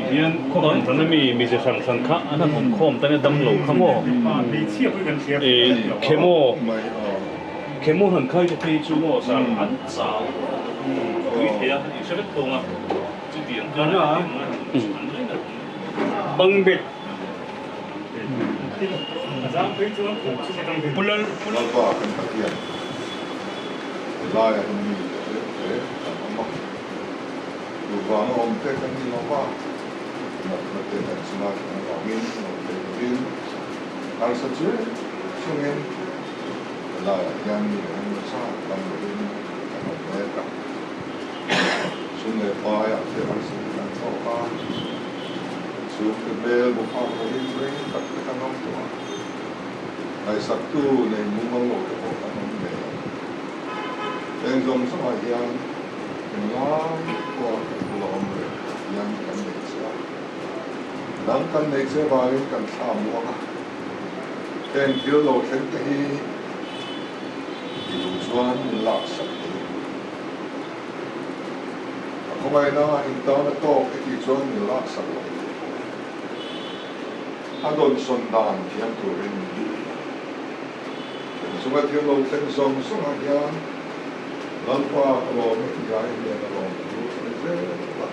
Tihian khaw hran hran ami mize hran hran kha an han awm khawm tan a damlo kha maw ih chemo chemo han khai te phei chu maw zar an chau pui thei a in hre vek thawng a chutiang kha an lainat bang bet. Lalpa kan Pathian, helaia hi mi te tlem hle kan awm a, duhvanga awm te kan ni lo va, natna te kan chunga kan avangin lo thei lovin harsa chiai chungin helaiah hian mi leh engemaw zat dam lovin kan awm mek a, sum leh paiah te harsa te kan tawk a. Chhungte hmel bu phak lovin rei tak te kan awm tawh a, ngaihsaktu nei mumal lo te pawh kan awm ngei ang. Heng zawng zawngah hian englai pawha kan bula awm reng hian kan nei che a, dang kan nei che vangin kan thla muang a, heng thil lo thleng te hi i duh chuan min laksak thei. A khawngaihna intan a tawk i tih chuan min laksak lo tih pawh a dawnsawn dan thiam turin min duh lo. Kan chunga thil lo thleng zawng zawngah hian Lalpa ka lawm e tih ai hian a lawm thu sawi zel a.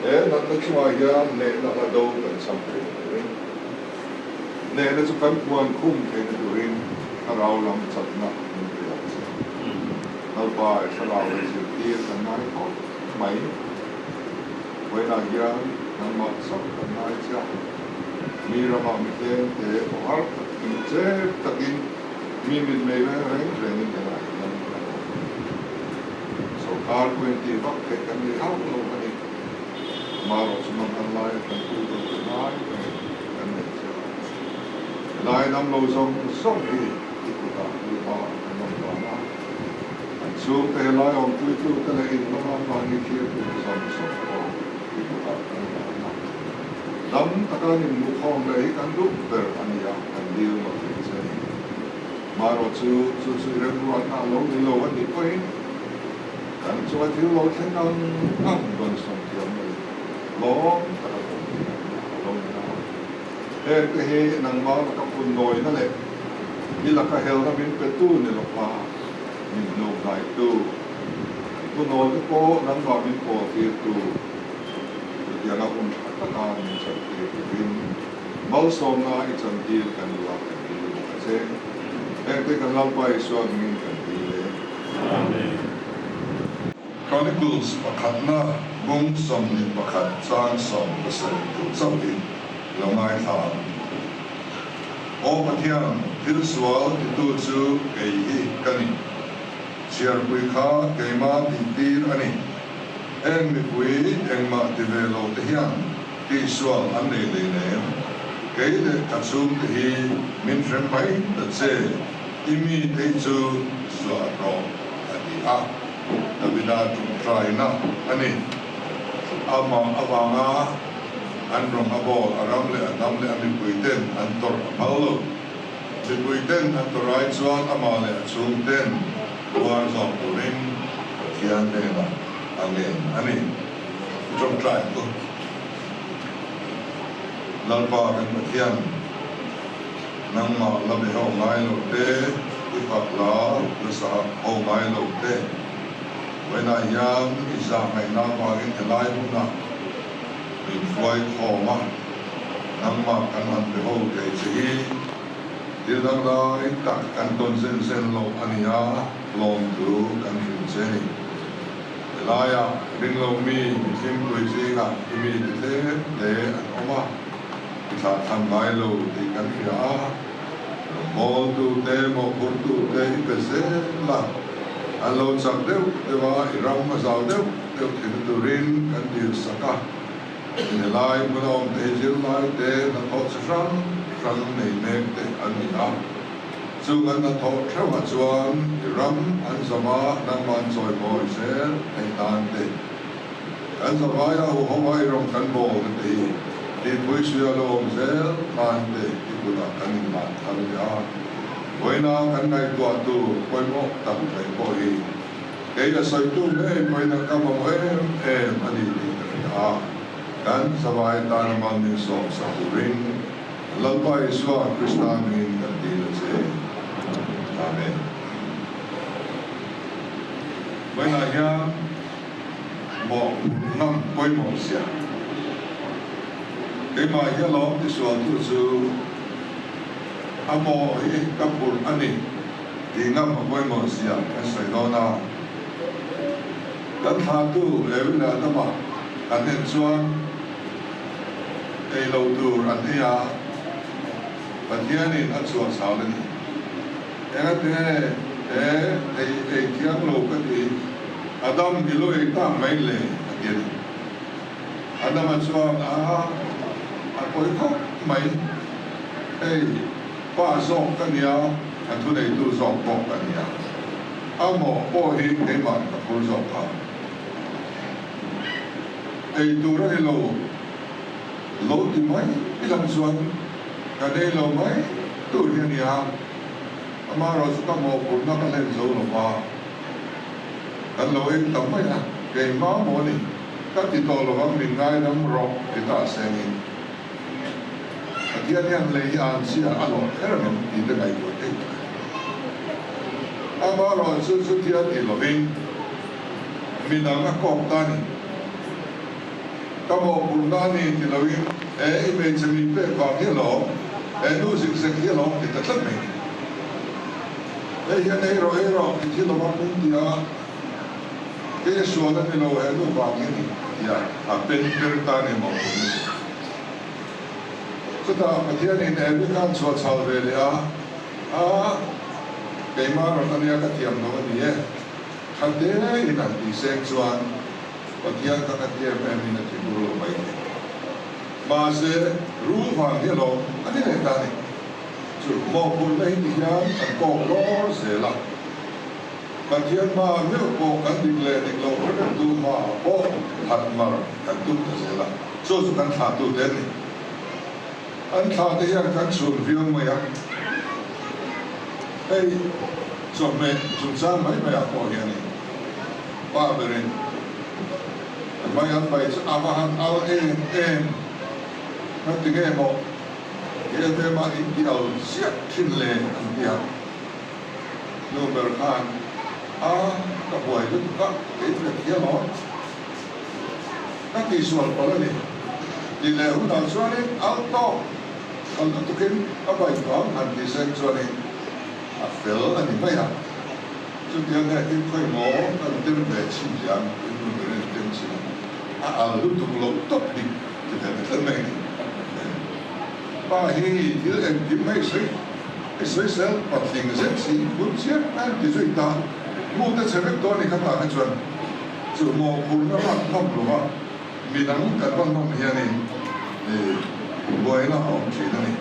He natna chungah hian hnehna hla do kan cham theihna turin, hnehna chu kan puan khum theihna turin thlarau lam chakna min pe ang che. Lalpa i thlarau leh zirtir kan ngai khawp mai. Vawiinah hian nangmah chauh kan ngai che a, mi ramah mi tlem te aw har takin chep takin mi mitmei reng reng rengin helaiah hian kan awm. Sorkar pawhin tih vak theih kan nei hauh lo a ni. Amaherawh chu mangan laia kan pu tur te ngai reng kan nei che a. Helai lam lo zawng zawng hi i kutah Lalpa kan awm vang a. An chhungte helai awmpuitute leh in lama mahni thirtute zawng zawng pawh i kutah kan vang a. Dam taka an inhmuhkhawm leh hi kan duh ber a ni a, kan dil lo thei che a ni. Marawh chu, chu chu i remruatna a lo ni lo a nih pawhin kan chunga thil lo thleng ang ang rawn sawm thiam leh lawm taka pawm thei ang a lo ni a. Hengte hi nangmah laka phun nawina leh i laka helna min petu ni lova min hnukhnaitu, kan phunawl te pawh nangmah min pawltirtu, chutianga hun tha taka min chantir turin malsawmna i chantir kan duh a, kan dil bawk a che. Hengte kan Lalpa Isua hmingin kan dil e. Amen. Chronicles pakhatna bung 21 chang 17 thu chauhin lo ngaithla ang. Aw Pathian, thil sual titu chu kei hi ka ni. Chhiarpui kha keimah tihtir a ni. Heng mipui engmah ti ve lo te hian tihsual an nei hleinem. Kei leh ka chhungte hi min hrem mai ta che, i mite hi chu zuah rawh, a ti a. Davida tawngtaina a ni. Amah avanga an rawng a bawl, a ram leh a hnam leh a mipuiten an tawrh a phal lo. Mipuiten an tawrh ai chuan amah leh a chhungten tuar zawk turin Pathian hnenah a ngen a ni. I tawngtai ang u. Lalpa kan Pathian, nangmah la be ho ngai lo te, i fak la la sa ho ngai lo te, vawiinah hian i zahngaihna avangin helai hmunah min hruai khawm a, nangmah kan han be ho thei che hi thil dangdai tak kan tawn zen zen loh a ni a, lawmthu kan hrilh che ni. Helaiah ringlo mi mihlimpui zingah i mi ti tlem hle an awm a, i thlahthlam ngai lo tih kan hria a, rawngbawltute, mawhphurtute i pe zel a, an lo chak deuh deuh a, i ram a zau deuh deuh thin turin kan dil sak a, helai hmuna awm thei zirlai te hnathawh chi hrang hrang nei mek te an ni a, chung an hnathawh theuhah chuan i ram an zam a, nangmah an chawimawi zel theih nan te, kan zavaia huho a i rawng kan bawl na te hi tihpui suia lo awm zel nan te i kutah kan inhlan thar leh a, vawiina kan ngaihtuah tur pawimawh tak mai pawh hi. Kei a sawitu ngei pawhin a ka mamawh em em a ni tih ka hria a, kan zavai tana mal min sawmsak turin Lalpa Isua Krista hmingin kan dil a che. Amen. Vawiinah hian mawhphurh ngam pawimawh zia. Keimah hi alawm tisualtu chu a mawh hi ka phurh a ni. Tih ngam a pawimawh zia kan sawi dawn a, kan thlahtu Evi leh Adama kan en chuan ei lo tur an ei a, Pathianin a chhuah chhal a ni. Engate he ei ei thiang lo ka ti, Adam i lo ei tak mai le a ti a ni. Adama chuan a a pawi khawp mai, hei. Pa zawk ka nia, a thuneitu zawk pawh ka nia. A mawh pawh hi keimah ka phur zawk a. Ei tur a ni lo, lo ti mai lam chuan ka nei lo mai tur hi a nia. Amaherawhchu ka mawhphurhna ka hlen zo lo va, kan lo ei ta mai a, keimah maw ni ka ti tawh lovang min ngaidam rawh ti ta sengin. Pathian hian lei hi an chhia a lawh kher ang em tih te ngaihtuah thei tak a ni. Amaherawhchu chutia ti lovin midang a kawk ta a ni. Ka mawhphurhna a ni ti lovin he i hmeichhe mi pek vang hi alawm, he nu zik zek hi alawm ti ta tlat mai a ni. Hei hian ei rawh ei rawh ti thil awm ang min ti a, kei a sual a ni lo he nu vang hi a ni tia a pen ber ta a ni mawhphurhna chu. Chutah Pathianin Evi khan chhuah chhal ve leh a, A, keimah rawn ania ka thiam lo a ni e. Tha tein an tih seng chuan Pathian kha ka ti em em in a ti bur lo mai thei. Mahse, rul vang hi alawm a ni leh ta a ni. Chu mawhphurhna hi ti hian kan kawk lawr zel a. Pathian hma meuh pawh kan dik leh dik lo hre reng tu hma pawh hat mar kan tum ta zel a. Chu chu kan thlahtu te an ni. An thlah te hian kan chhun viau mai a, hei chawhmeh chungchang mai mai ah pawh hianin pa berin mai an pai chu a va han al em em ka ti nge maw em em a in ti al chiah thin le an ti a, nu ber khan a ka buai lutuk a kei ka thiam awm. Ka tihsual palh a ni. Tih leh hunah chuanin al tawk kal lutukin a bike bang han tih seng chuanin a fel a ni mai a. Chutiang nge tin khawi maw kan tem ve chhin hian in nu berin a tem chhin a, a al lutuk lo tawp hi ti ve ta tlat mai a ni. Pa hi thil engkim mai sawi i sawi sel patling zet si i phur chiang a ti zui ta. Hmute chhe vek dawn i kha tah kha chuan. Chu mawhphurhna lak ngam lova midang kan va hnawm hianin buaina a awm thin a ni.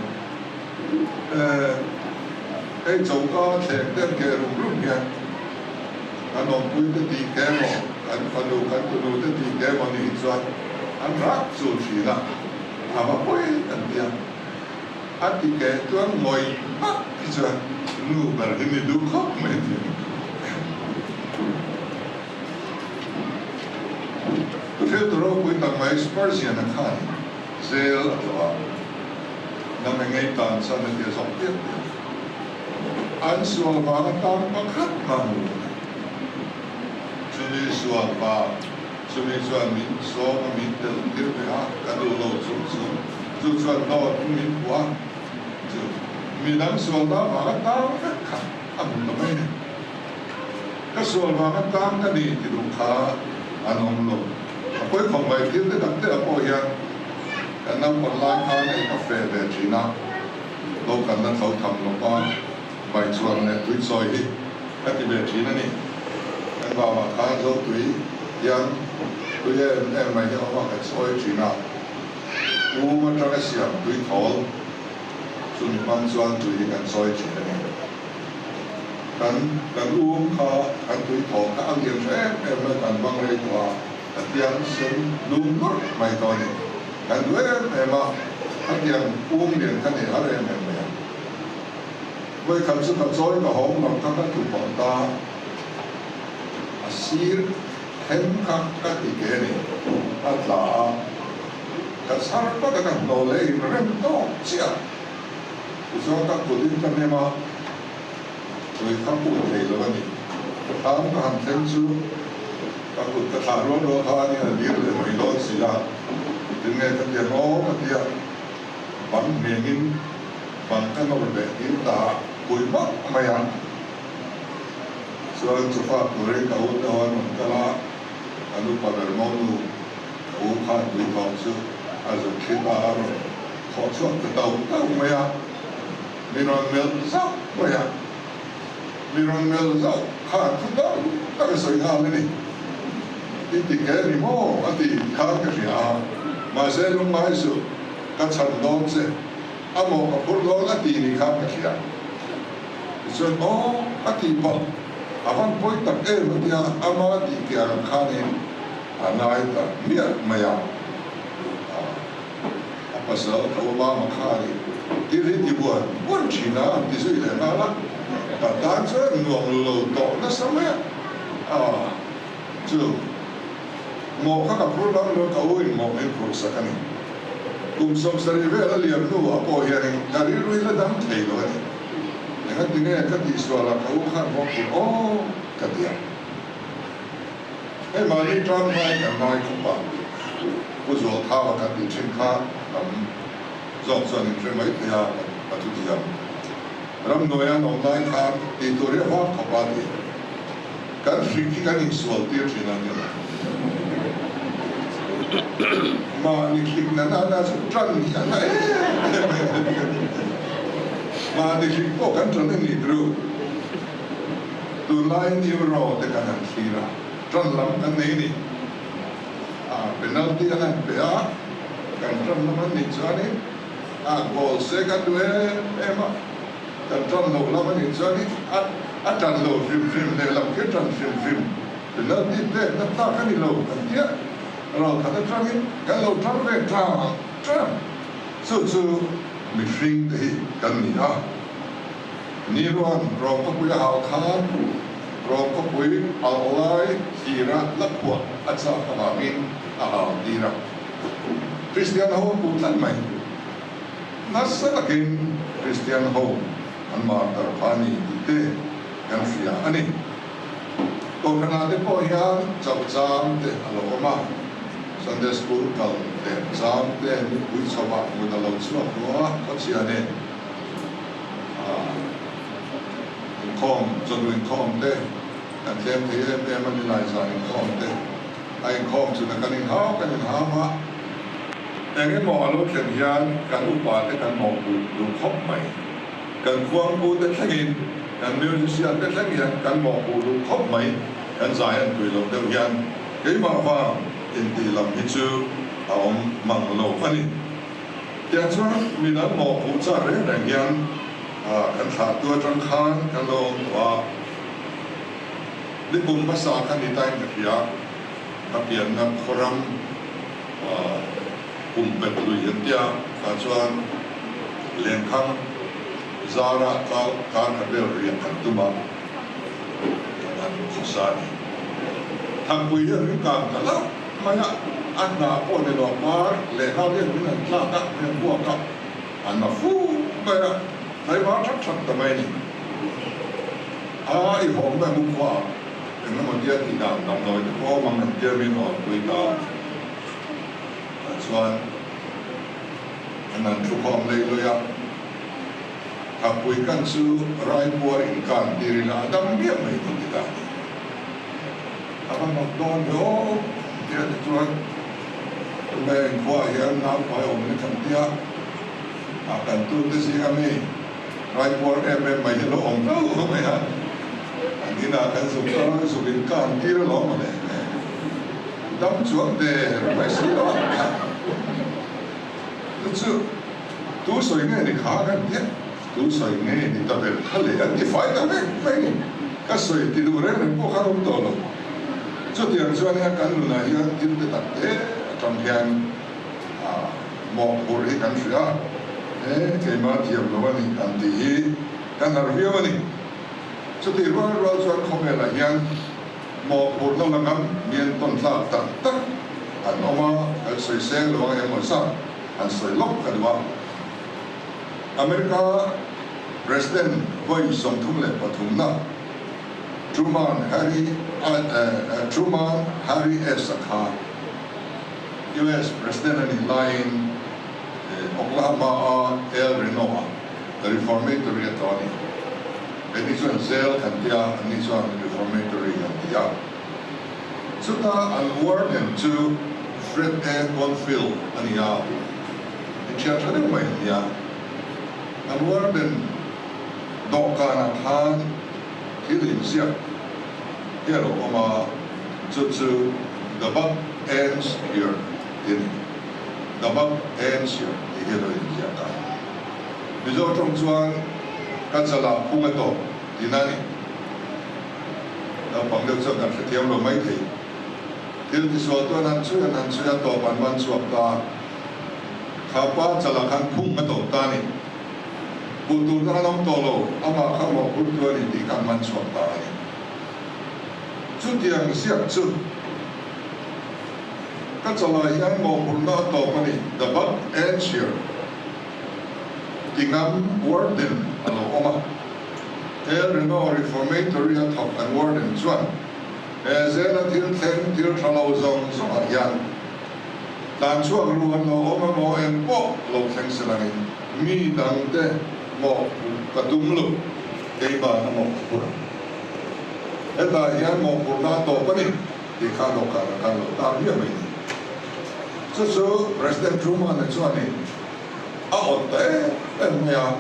Hei choka thleng ten keh rum rum hian kan awmpui te tih te emaw, kan fanu kan tunu te tih te emaw nih chuan an rak chul thin a, a va pawi kan ti a. A ti keh chuan ngawih hmak hi chuan nu ber hi ni duh khawp mai thin. Thuhriltu ropui tak mai Spurgeon a khan zel a tlawh a, nang eng ei tan chuan a ti a zawk piap piap. An sual vang atan pakhat mah hmu lo ni. Chumi sual vang, chumi chuan min sawm a min tel tir ve a, ka duh lo chung chung, chu chuan dawt in min puh a, chu midang sual ta vang atan vek kha a hmu ta mai ni. Ka sual vanga tang ka ni ti duh kha an awm lo. A pawi khawp mai thil te dang te ah pawh hian kan naupang lai khan ei ka fe ve thin a, lo kan la tho tham lo pa mai chuan leh tui chawi hi ka ti ve thin a ni. Kan vangah khan zo tui hian tui em em mai hi a awm a, ka chawi thin a, um atanga siam tui thawl chumi hmang chuan tui hi kan chawi thin a ni. Kan kan um kha kan tui thawh kha a lian tha em em mai kan bang rei tawh a, a tiang sen lum nawrh mai tawh a ni. Kan duh em em a, a tiang um lian kha nei har em em mai a. Vawikhat chu ka chawi ka hawng lam kha ka tlu pawh ta a. sir then kha ka ti ke a ni. A tla a, ka chhar vat a, ka hnawh leh in rem tawk chiah. Tichuan ka kut in ka hnem a, tui kha put thei lo a ni. Thlam ka han thleng chu ka kut ka thlah rual rual kha a ni a dir leh mai dawn si a, tinge ka ti ang aw ka ti a, bang nghengin bang ka nawr leh dil ta a, pui hmak mai a. Chuan chawfa turin ka u te ho an rawn kal a, ka nupa ber monu ka u khan tui thawm chu a zuk thli ta a rawn thawh chhuak ta tau tau mai a, mi rawn melh zauh mai a, mi rawn melh zauh khan thu tam tak a sawi nghal a ni. I ti ke ni maw? a ti khan ka hria a, mahse lungngai suh ka chhan dawn che a maw ka phur dawn a ti ni khan ka hria. Tichuan aw a tih pawh a van pawi tak em a tia ama tih piah ang khanin a ngai ta miah mai a. A pasal ka Obama khanin thil hi ti buan buan thin a an ti zui leh nghal a, ka tan chuan nuam lo tawh nasa mai a. Chu mawh kha ka phur lam lo ka u in mawh min phurh sak a ni. Kum 70 vel a liam hnuah pawh hianin ka rilru hi la dam thei lo a ni. Engati nge ka tihsual a ka u khan haw phur aw ka ti a. Hei mahni tan ngai kan ngai khawp a, Pu Zualthava kan tih thin kha tam zawk chuan in hre mai thei a ka thu thiam. Ramhnuaia an awm lai khan tih tur hi a vak khawp a ti. Kan hrik hi kan insual tir thin a ni lo. Mahni hrik na na na chu tan hi a na em em mai a ni. Mahni hrik pawh kan tan a ni tru. Tunlaiin Euro te kan han thlir a, tan lam kan nei a ni. A penalty an han pe a, kan tan lam an nih chuanin a goal se kan duh em em a. Kan ṭan loh lam a nih chuan a a ṭan lo hrim hrim lehlam khi a ṭan hrim hrim penalty pek na tlak a ni lo kan tia ral khat aṭangin kan lo ṭang ve ṭang ṭang. Chu chu mihring te hi kan ni a, ni ruan Rawngkhawpui a hal khan Rawngkhawpui alh lai thira la phuah a chak avangin a hal tir a, Kristian ho a puh tlat mai. Nasa takin Kristian ho an martar pha ni tih te kan hria a ni. Kohhranah te pawh hian chauh chang te a lo awm a, Sunday School kal leh chang te nipui chhovah mut a lo chhuak duh a, khawchhia nen inkhawm, chawhnu inkhawm te kan tlem thei em em a ni lai zan inkhawm te a inkhawm chuna kan inhau kan inhau a. Eng emaw a lo thlen hian kan upa te kan mawhpuh duh khawp mai. Kan khuangpu te thlengin, kan musician te thleng hian kan mawhpuh duh khawp mai. Kan zai an tui loh deuh hian keimah vang intih lam hi chu a awm mang lo a ni. Tiang chuan midang mawhpuh chak reng reng hian kan thlahtu atang khan kan lo awm tawh a. Nikum hmasa kha ni tain ka hria, ka pianna khawram. Kum pet lui an tia tah chuan lenkhang zara kar khat vel riah kan tum a, kan han khawsa a ni. Thangpui hian min kang ta hlauh mai a, a hnah pawh ni lo par lehngau hian min han tlak a, min han buak a, a na fu mai a, tlaivar that that ta mai a ni. A i hawng mai mu khua ah. Engemaw tia tih dan damdawi te pawh awm ang an tia min rawn pui ta ah chuan an han thu khawm lei lawih a, Thakpui kan chu Raipuar in kan tir ila a dam miah mai dawn ti ta ni. A va mak dawn ve aw tia ti chuan tunge inkhua hian naupai awm ni kan tia a kan tute zing ami Raipuar em em mai hi lo awm hlauh mai a, an inah kan zuk a, zuk in ka han tir alawm a le, dam chuang der mai si lo a, chu chu tu sawi nge ni kha kan ti a, tu sawi nge ni ta ber kha le an ti fai ta vek mai ni, ka sawi ti duh reng reng pawh kha an awm tawh lo, chutiang chuan hian kan nunah hian thil te tak te atang hian mawhphurh hi kan hria a, he keimah thiam lo a ni kan tih hi kan harh viau a ni. Chutih rual rual chuan khawvelah hian Mawhphurhna laka mi entawn tlak tak tak an awm a, kan sawi seng lo ang emaw zat han sawi lawk ka duh a. America President vawi 33 na Truman Harry Truman Harry S a kha US President a nih laiin Oklahoma a El Reno a Reformatory a tlawh a ni. Keini chuan zel kan ti a, anni chuan Reformatory an ti a. Chuta an warden chu Fred A. Bonfield a ni a, inthian tha deuh mai an ni a. An warden dawhkanah khan thil inziak hi a lo awm a, chu chu The Buck Ends Here tih a ni. The Buck Ends Here tih hi a lo inziak a. Mizo tawng chuan ka chalah phung a tawp tihna a ni. Naupang deuh chuan kan hrethiam lo mai thei. Thil tisual chuan an chhui an han chhui a tawp an man chhuak ta. Kha pa chalah khan phung a tawp ta a ni. Puh tur dang an awm tawh lo, amah kha mawhphurtu a ni tih kha an man chhuak ta a ni. Chutiang ziak chu ka chalah hian mawhphurhna a tawp a ni, the buck ends here. Tingam warden a lo awm a, El Reno Reformatory a thawk an warden chuan he zela thil thleng thil tha lo zawng zawngah hian tlan chhuak ru an lo awm emaw eng pawh lo thleng se langin mi dangte mawhphuh ka tum lo, keimah a mawhphurh ang. Hetah hian mawhphurhna a tawp a ni tih kha dawhkanah khan lo tar viau mai a ni. Chu chu President Truman-a chuanin a awt ta em em mai a,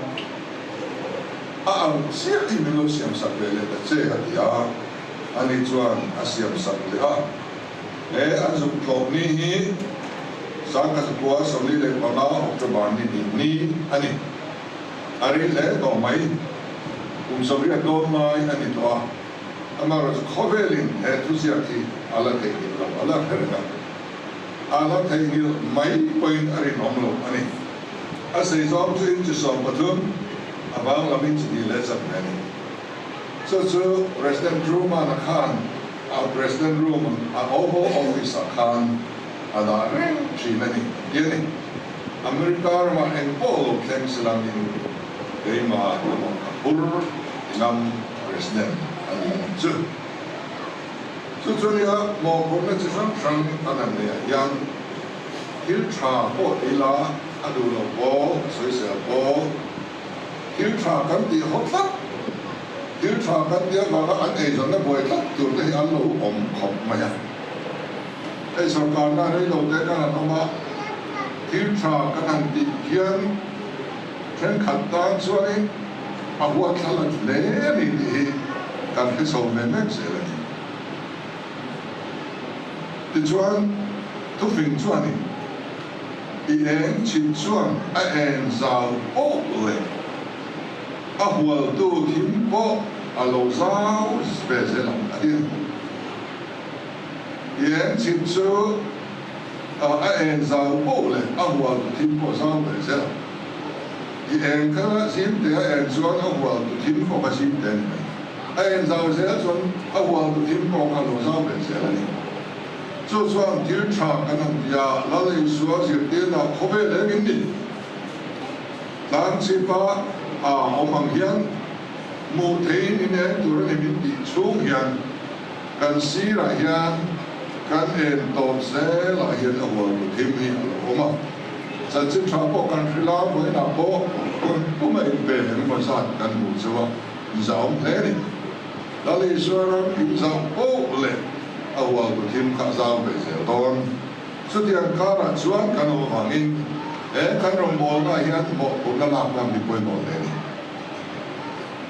a ang chiah hi min lo siam sak ve leh ta che a ti a, ani chuan a siam sak leh a. He an zuk tlawh ni hi 1945 October ni hnih ni a ni. A rei hle tawh mai, kum 80 dawn lai a ni tawh a, amaherawhchu khawvelin he thuziak hi a la theihnghilh lo, a la hre reng a. A la theihnghilh mai pawhin a rinawm lo a ni. A sei zawng chu inchi 13, a vang lam inchi hnih leh zat mai a ni. Chu chu President Truman-a khan a President Room, a Oval Office-ah khan a dah reng thin a ni ti a ni. America ramah eng pawh lo thleng si langin keimah emaw ka phur ti ngam President a ni ang chu. Chu chu nia mawhphurhna chi hrang hrang an han neih ah hian thil tha pawh ti ila a duh loh pawl, a sawisel pawl, thil tha kan tih haw tlat, thil tha kan tih avanga an eizawnna buai tlat tur te hi an lo awm khawp mai a. Hei sorkarna rei lo te kan han awm a, thil tha kan han tih hian thenkhat tan chuanin a huatthlalat hle a ni tih hi kan hre chho ve mek zel a ni. Tichuan, thufing chuanin i eng chhit chuan a en zau pawh leh a hualtu thim pawh a lo zau ve zel ang a ti a ni. I eng chhit chu a en zau pawh leh a hualtu thim pawh zau ve zel ang. I eng kha zim te a en chuan a hual tu thim pawh kha zim te a ni mai. A en zau zel chuan a hual tu thim pawh kha lo zau ve zel a ni. Chu chuan thil tha kan han ti a, Lal Isua zirtirna khawvel eng in ni? Tlang chhipa a awm ang hian hmuh theihin in eng tur a ni min tih chhung hian kan sirah hian kan en tawp zelah hian a hual tu thim hi a lo awm a. Chanchin tha pawh kan hrilh a, vawiinah pawh hun puma inpe engemaw zat kan hmuh chu a inzahawm hle a ni. Lal Isua ram inzah poh leh a hualtu thim kha a zau ve zel dawn. Chutiang karah chuan kan awm avangin he kan rawngbawlnaah hian mawhphurhna lak ngam hi pawimawh hle a ni.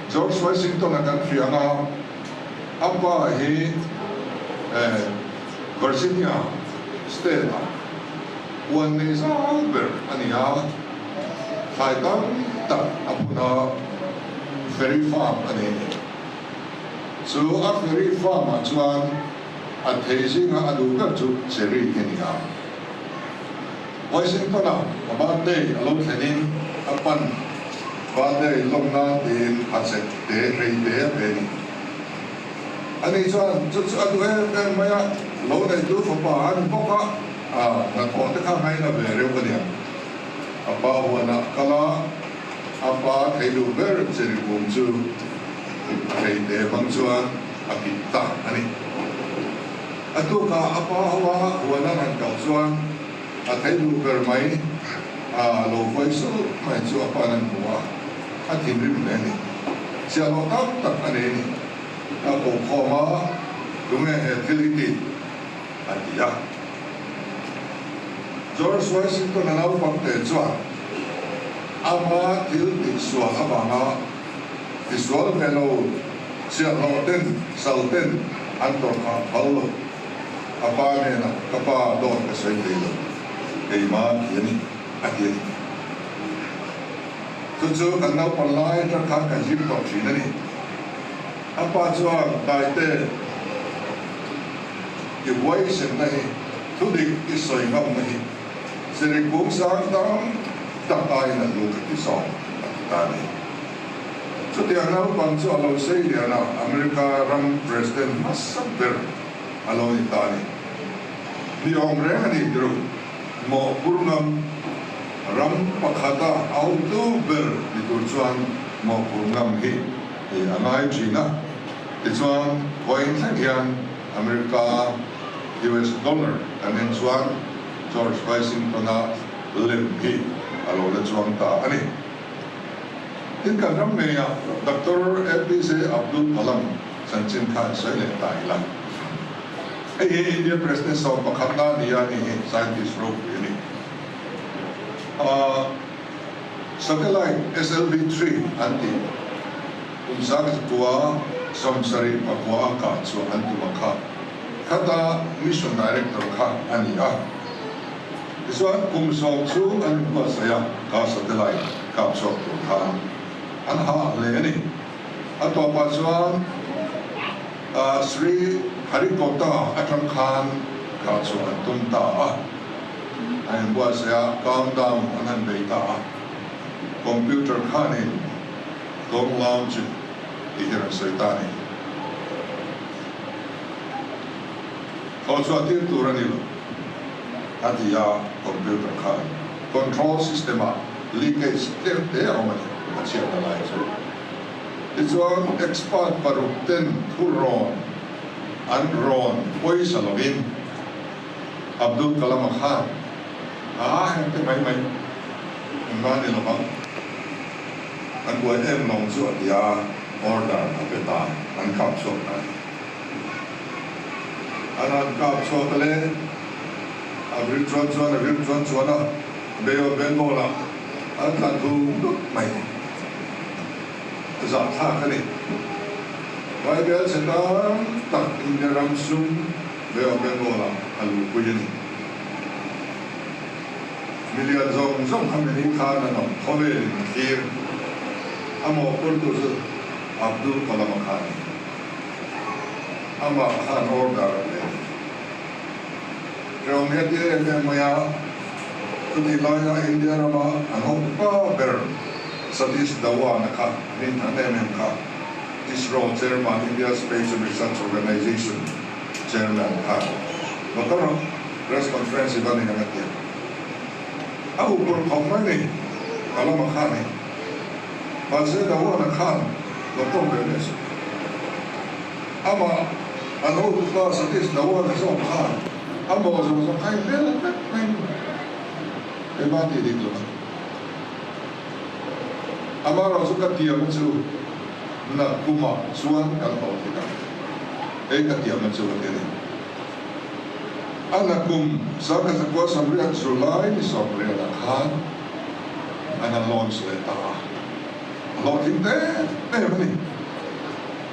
George Washington-a kan hria ang a, a pa hi Virginia State-ah, Huan nei zau ber a ni a, thlai tam tak a phun a, ferry farm a nei a ni. Chu a ferry farm ah chuan a thei zinga a duh ber chu cherry hi a ni a. Washington ah a birthday a lo thlenin a pan birthday lawm nan tiin a chek te rei te a pe a ni. Ani chuan chu chu a duh em em mai a, lo neitu fapa a ni bawk a, a hnathawh te kha ngaina ve reuh a niang. A pa huanah kal a, a pa thei duh ber cheri kung chu thei te hmang chuan a kit ta a ni. A tukah a pa hoa huan a han kal chuan a thei duh ber mai a lo vawi sulh mai chu a pa'n an hmu a, a thinrim hle a ni. Chiahloh tak tak a nei a ni. A ko khawm a, Tunge he thil hi ti? a ti a. George Washington-a naupangte chuan ama thil tihsual avanga tisual ve lo chiahloh ten sal ten an tawrh kha a phal lo. A pa hnenah, Ka pa, dawt ka sawi thei lo, keimah khi a ni, a ti a ni. Chu chu kan naupan lai atang khan kan hlim tawh thin a ni. A pa chuan, Taite, i huaisenna hi, thudik i sawi ngamna hi Zirih kung sang tam tak aiin a hlu ka ti zawk, a ti ta a ni. Chutiang naupang chu a lo sei lian a, America ram President hmasa ber a lo ni ta a ni. Ni awm reng a ni tirh mawhphur ngam ram pakhata a hotu ber ni tur chuan mawhphur ngam hi a ngai thin a. Tichuan, vawiin thleng hian America US dollar kan en chuan George Washington-a lem hi a lo la chuang ta a ni. Tin, kan ram ngeiah Doctor APJ Abdul Kalam chanchin kha an sawi leh ta ila. Hei hi India President 11na a ni a, ni hi scientist ropui a ni. Satellite SLV-3 an tih kum 1979 a kah chhuah an tum a kha khata mission director kha a ni a. Tichuan kum 10 chhung an inbuatsaih a, kha satellite kap chhuak tur khan an hah hle a ni. A tawpah chuan Sri Harikota atang khan kah chhuah an tum ta a. An inbuatsaih a, countdown an han bei ta a. Computer khanin don't launch it tih hi rawn sawi ta a ni. Thaw chhuah tir tur a ni lo a ti a, computer khan control system ah leakage tlem te a awm a ni, a chhiatna lai chu. Tichuan expert paruk ten thu rawn an rawn pawisa lovin Abdul Kalam a khan a heng te mai mai engmah ni lovang an buai em lawng chu a ti a, order a pe ta, an kap chhuak ta a ni. An han kap chhuak a le, a vir chuan chuan a vir chuan chuan a, Bay of Bengal ah an tlan thum dup mai. Zahthlak a ni. Bible chhe tam tak India ram sum Bay of Bengal ah a luhpui a ni. Milian zawng zawng kha mini khan an awm khawvel in a thlir. A mawhphurtu chu Abdul Kalam-a kha a ni. Amah khan order a pe a ni. Hrehawm hian ti em em mai a, chutih laia India rama an hotupa ber Satish Dhawan-a kha min than em em kha ISRO Chairman, India Space Research Organisation Chairman kha motor press conference i va nei ang a ti a. A huphurh khawp mai ni, ka lama kha ni. Mahse Dhawan-a khan lo tawk ve leh suh. Amah an hotupa Satish Dhawan-a zawk khan a maw zawng zawng kha in vel vek mai ni. Keimah tih dik lo chu. Amaherawhchu ka tiamna chu nakkumah chuan kan hlawh thei ang. Hei ka tiamna chu ka ti a ni. A nakum 1998 July ni 18 ah khan an han launch leh ta a. A hlawhtling em em a ni.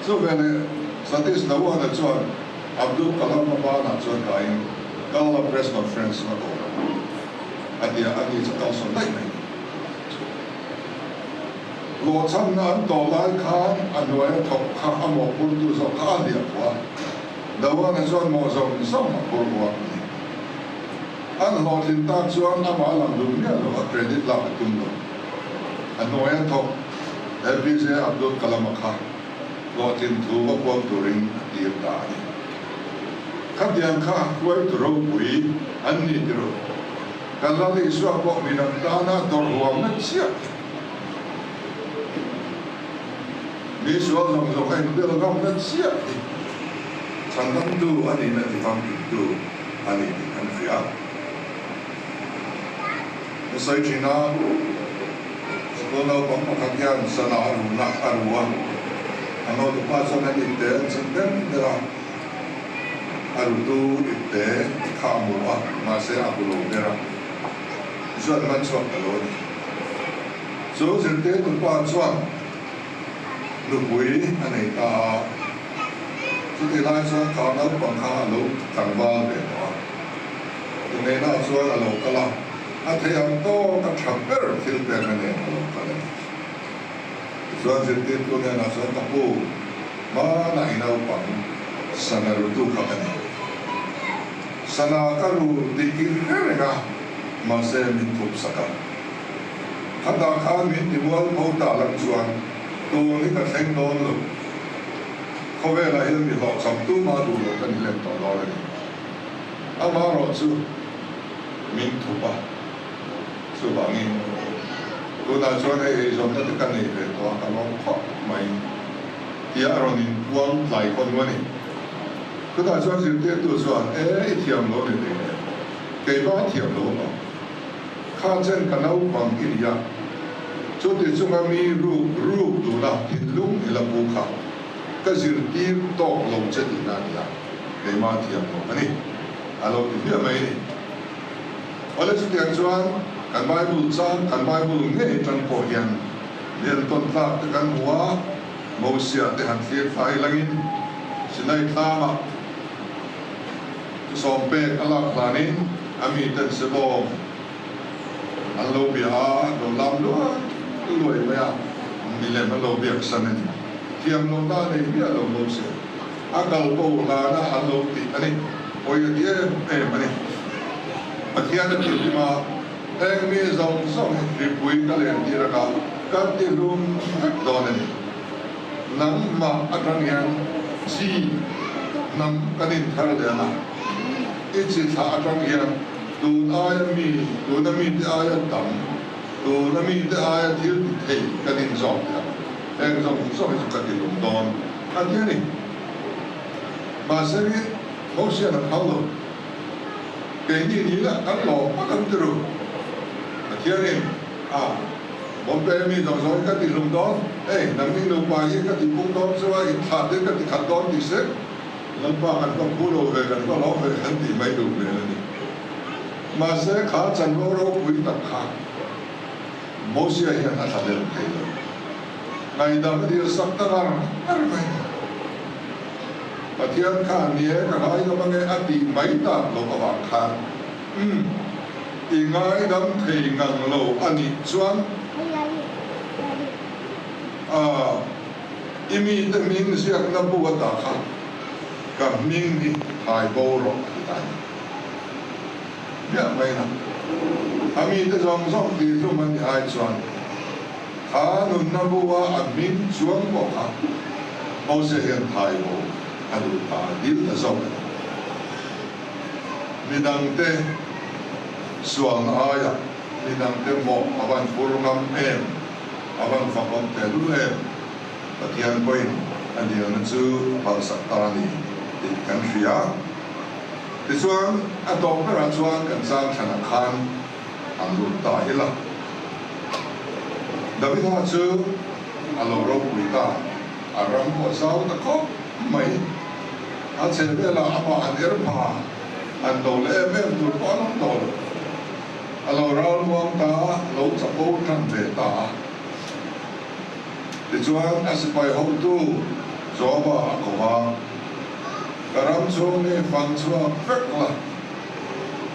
Chuveleh Satish Dhawan-a chuan Abdul Kalam-a banah chuan kaiin Kalla press conference a ko a ti a, ani chu kalsawn daih mai. Hlawhchhamna an tawh lai khan a hnuaia thawk kha a mawhphurtu zawk kha a hliah phuah a, Dhawan-a chuan mawh zawng zawng a phur huam a ni. An hlawhtlin tak chuan amah a lang duh miah lo, a credit lak a tum lo. A hnuaia thawk APJ Abdul Kalam-a kha hlawhtlin thu va puang turin a tir ta a ni. Khatiang kha hruaitu ropui an ni ti rawh. Kan Lal Isua pawh midang tana dawrh huamna chiah mi sual zawng zawng a inbel ngamna chiah hi chhandamtu a nihna ti famkimtu a ni tih kan hria. Ka sawi thin a, sikul naupang pakhat hian sana a runa a ru a, a naute-pa chuan an ipte an chhan ber ber a, a rutu ipte kha a hmu a, mahse a hmu lo ber a, tichuan man chhuak ta lo a ni. Chu zirtirtu pa chuan nupui a nei ta a, chutih lai chuan kha naupang kha a lo tlangval ve tawh a. Inneihna chuan a lo kal a, a thei ang tawk a tha ber thil pekna nen a lo kal a ni. Tichuan zirtirtu hnenah chuan ka pu, hmanah i naupang sana rutu kha ka ni. Sana ka ru tih i hre reng a, mahse min thup sak a. Khatah khan min ti mualpho ta lang chuan tun hi ka thleng dawn lo. Khawvelah hian mi hlawhchham tumah duh loh ka ni lem tawh dawn a ni. Amaherawh chu min thup a, chuvangin tunah chuan hei eizawnna te ka nei ve tawh a, ka lawm khawp mai tia a rawn inpuang tlai khaw nu a ni. Chutah chuan zirtirtu chuan, E, i thiam lo ni thei em? Keimah a thiam lo ang, kha chen ka naupang i ni a, chuti chunga mi ruk ruk duna thinlung i la pu kha ka zirtir tawk lo che tihna a ni a. Keimah thiam lo a ni, a lo ti hmiah mai a ni. Awle chutiang chuan kan Bible chang, kan Bible ngei atang pawh hian lian tawn tlak te kan hmu a, Mosia te han thlir thla i langin Sinai tlangah thusawm pek a lak hlanin a miten sebawm an lo bia a, lo lam luai luai mai a, milem an lo biak san a ni. Thiam lohna a nei miah lo Mosia. A kal bo hlana an lo tih a ni. Pawi a ti em em a ni. Pathian a tih hlim a, heng mi zawng zawng hi mipui ka len tir anga ka ti hlum vek dawn a ni. Nangmah atang hian chi hnam kan inthar leh ang a, i chi thlah atang hian tun aia mi, tuna mite aia tam, tuna mite aia thil ti thei kan inzawm leh ang. Heng zawng zawng hi chu ka ti hlum dawn. A ti a ni. Mahse hi Mosian a phal lo. Keini ni lah kan lawm phawt ang ti ru. Pathianin, A, Bombay mi zawng zawng hi ka ti hlum dawn, hei nangni nupa hi ka ti pung dawn chu a, in thlah te ka ti khat dawn ti se, Lalpa kan va phu lo ve, kan va lawm ve kan tih mai duh hmel a ni. Mahse kha chanvo ropui tak kha Mosia hian a thla del thei lo. Ngaihdam a dil sak ta ngar ngar mai. Pathian khan ni e ka ngaidam ange a tih mai tak loh avang khan umm i ngaidam thei ngang lo a nih chuan ah i mite hming ziakna bu a ta kha ka hming hi thai bo rawh a ti ta a ni. Hmiah mai na. A mite zawng zawng tih hlum an ni ai chuan. Kha nunna bua a hming chuang pawh kha Mose hian thai bo a duh ta a dil ta zawk a ni. Midangte sualna aiah midangte mawh a van fur ngam em, a van fakawm tehlul em, Pathian pawhin a dilna chu a phalsak ta a ni tih kan hria. Tichuan a tawp berah chuan kan chang thlanah khan an lut ta ila. Davida chu a lo ropui ta, a ram pawh zau ta khawp mai. A chhe velah amah an er pha, an do leh em em tur pawh an awm tawh lo. A lo ral muang ta, lo chapo tan ve ta a. Tichuan a sipai hotu Joaba a ko a, Ka ram chhung hi fang chhuak vek la.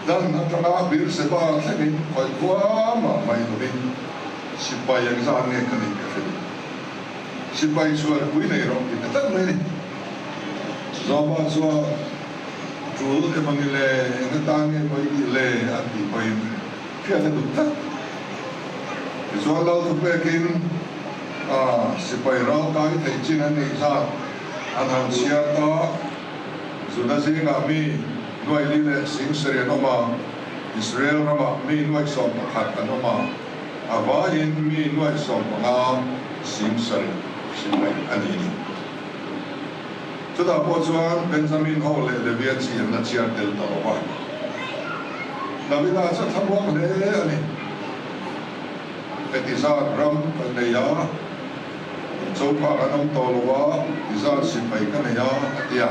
Dan atanga Beersheba thlengin khawi khua mah mai lovin sipai eng zan nge ka nih ka hre duh. Sipai chhuan pui nei rawh ti ta tlat mai ni. Joaba chuan tul emawni le eng atan nge maw i tih le an tih pawhin hriat a duh tlat. Tichuan Lalthupekin. Ta, sipai ral kai theih chin an neih zat an han chhiar ta. Juda zingah mi nuai li leh sing sarih an awm a, Israel ramah mi nuai 11 an awm a, a vaiin mi nuai 15 sing sarih sipai a ni ni. Chutah pawh chuan Benjamin ho leh Levia chi an la chhiar tel ta lo va. Davida chu a thlamuang hle a ni. Heti zat ram ka nei a, Chauphak an awm tawh lo a, ti zat sipai ka nei a, a ti a.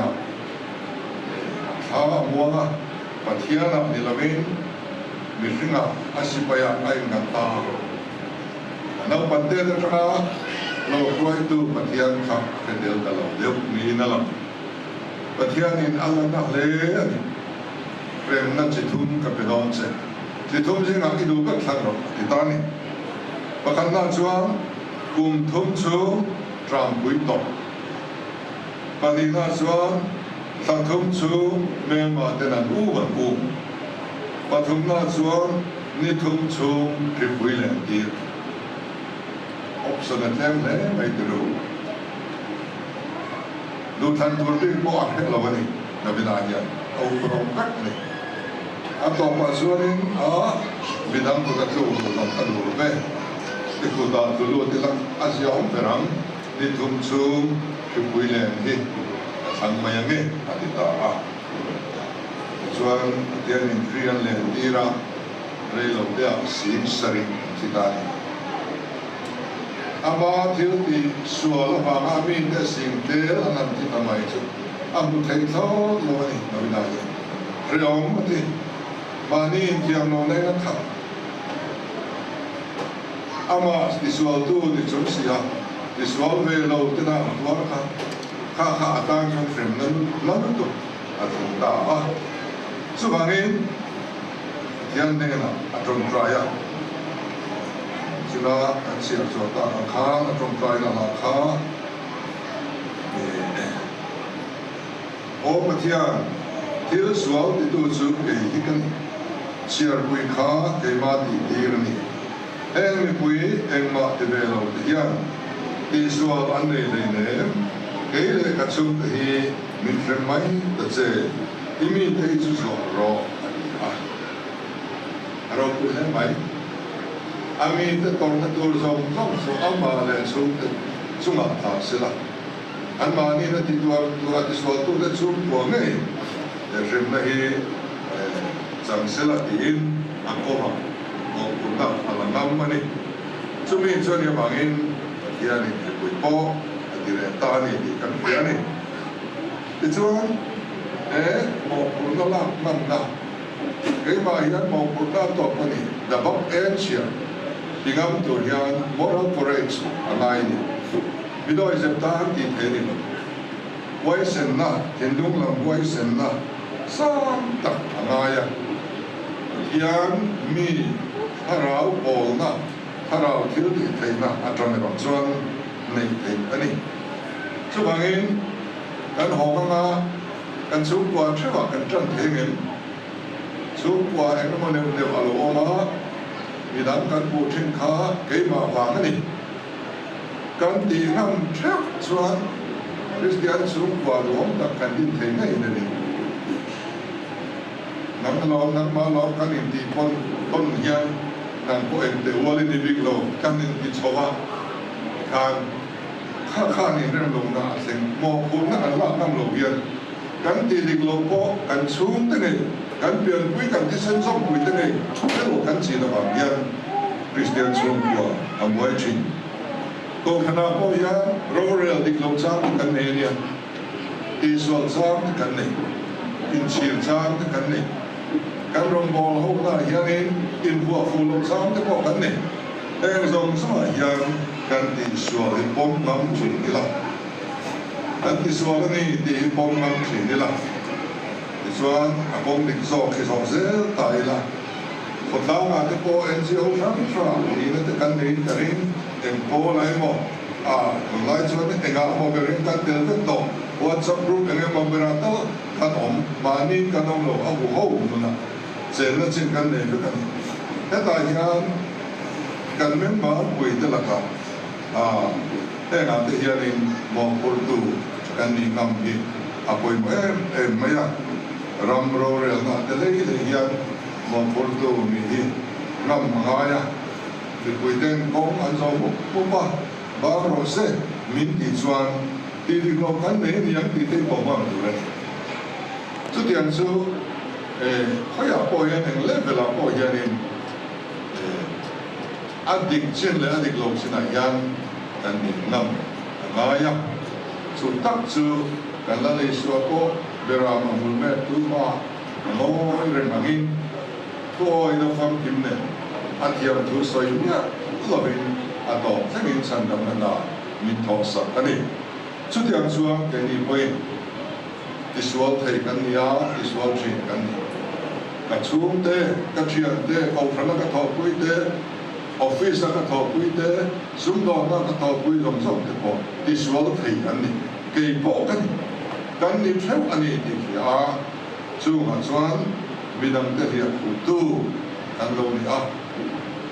Thla a muang a, Pathianah ni lovin mihringah a sipaiah a innghat ta a. A naupan tet atanga lo hruaitu Pathian kha a hre tel ta lo deuh niin a lang. Pathianin a la na hle a ni. Remna chi thum ka pe dawn che. Chi thum zingah i duh ber thlan rawh, a ti ta a ni. Pakhatna chuan kum thum chu tangpui tawh. Pahnihna chuan thla thum chu hmelma ten an um an um. Pathumna chuan ni thum chhung hripui leh an tir. Option a tlem hle mai ti ru. Duhthlan tur bik pawh a hreh lo a ni, Davida hian a up ro vek a ni. A tawpah chuanin a midang kut a tluk duh lo ka duh ve. I kutah tlu lut ila a ziaawm ber ang, ni thum chhung hripui len hi ka thlang mai ange a ti ta a. Tichuan Pathianin hri an len tir a, reiloteah sing sarih an thi ta a ni. Ama thil tih sual avanga mite sing tel an han ti ta mai chu a hmu thei thlawt lo a ni, Davida hian. Hrehawm a ti. Mahni inthiam lo na in a khat. Amah tisualtu ni chung si a, tisual ve lo te dan tuar kha, kha kha a tan chuan hremna la lutuk a thleng ta a. Chuvangin Pathian hnenah a tawngtai a, chula kan chhiar chhuah tak ang khan a tawngtaina lah kha Aw Pathian, thil sual titu chu kei hi ka ni. Chhiarpui kha keimah tih tir a ni. Heng mipui engmah ti ve lo te hian tihsual an nei hleinem. Kei leh ka chhungte hi min hrem mai ta che, i mite hi chu zawh rawh a ti a. A ropui hle mai. A mite tawrhna tur zawng zawng chu amah leh chhungte chungah tla sela. Anmahni na ti tuar tura tisualtute chu phuah ngei hremna hi chang sela tiin a kawma mawhphurhna a la ngam a ni. Chumi chuan i avangin Pathianin mipui pawh a ti leh ta a ni tih kan hria a ni. Tichuan, he mawhphurhna lak hmanna keimah hian mawhphurhna a tawp a ni, the bak en chhia ti ngam tur hian moral courage a ngai a ni. Mi dawihzep tan tih theih a ni lo. Huaisenna, thinlung lam huaisenna sang tak a ngai a. Pathian mi thlarau pawlna, thlarau thil tih theihna atang erawh chuan neih theih a ni. Chuvangin kan hawng anga kan chhungkua theuhah kan tan thei ngem? Chhungkua engemaw neuh neuh a lo awm a, midang kan hmuh thin kha keimah vang a ni. Kan tih ngam theuh chuan Kristian chhungkua duhawm tak kan din thei ngei na ni. Nang lawm nangmah lawm kan intih pawn tawn hian nang pawh engte ual i ni bik lo kan inti chho a tikhan kha khan inrem lohna a thleng mawhphurhna kan lak ngam lo hian kan tih dik loh pawh kan chhungte ngei kan pianpui kan thisen zawmpui te ngei emaw kan chin avang hian Kristian chhungkua a buai thin. Kohhranah pawh hian rorel dik lo chang te kan nei a nia, tihsual chang te kan nei, inchhir chang te kan nei, kan rawngbâwl honaah hianin invuah fuh loh chang te pawh kan nei. Heng zawng zawngah hian kan tihsual hi pawm ngam thin ila, kan tisual a ni tih hi pawm ngam thin ila, tichuan a kawng dik zawk hi zawh zel ta ila. Khawtlangah te pawh NGO hrang hrangah nihna te kan neiin ka ring, eng pawl a emaw a tunlai chuan engah emaw berin kan tel vek tawh, WhatsApp group eng emaw berah tal kan awm, mahni kan awm lo a hu ho nunah chenna chin kan nei vek a ni. Hetah hian kan member puite lakah. A, hengah te hianin mawhphurtu kan nih ngam hi a pawimawh em em mai a. Ram rorelna te lei leh hian mawhphurtu nih hi ngam a ngai a. Mipuiten kawng an zawh mup mup a, bang rawh se min tih chuan tih dik loh kan nei aniang tih te hi pawh ngam tur a ni. Chutiang chu khawiah pawh hian eng level ah pawh hianin a dik chin leh a dik lo chinah hian kan dik ngam a ngai a. Chu tak chu kan la nei sual pawh beram a hmul mek tu hma a ngawi reng angin thuawina famkim nen a thiam thu sawi miah lovin a tawp thlengin chhandamna hna min thawhsak a ni. Chutiang chuan keini pawhin tisual thei kan ni a, tisual thin kan ni. Ka chhungte, ka thiante, kohhrana ka thawhpui te, office-a ka thawhpui te, sumdawnna ka thawhpui zawng zawng te pawh tisual thei an ni. Kei pawh ka ni. Kan ni theuh a ni tih hria a, chungah chuan midangte hliah khuhtu kan lo ni a,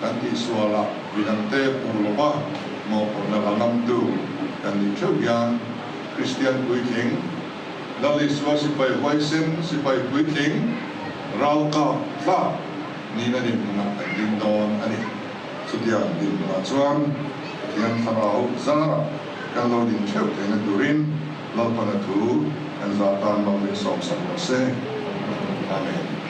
kan tihsualah midangte puh lova mawhphurhna la ngamtu kan nih theuh hian Kristian puitling, Lal Isua sipai huaisen, sipai puitling, ralkap tlak nihna dinhmunah kan ding dawn a ni. Chutiang dinhmunah chuan Pathian Thlarau zarah kan lo ding theuh theihna turin Lalpana thu kan zah tan lo leh sawmsak rawh se. Amen.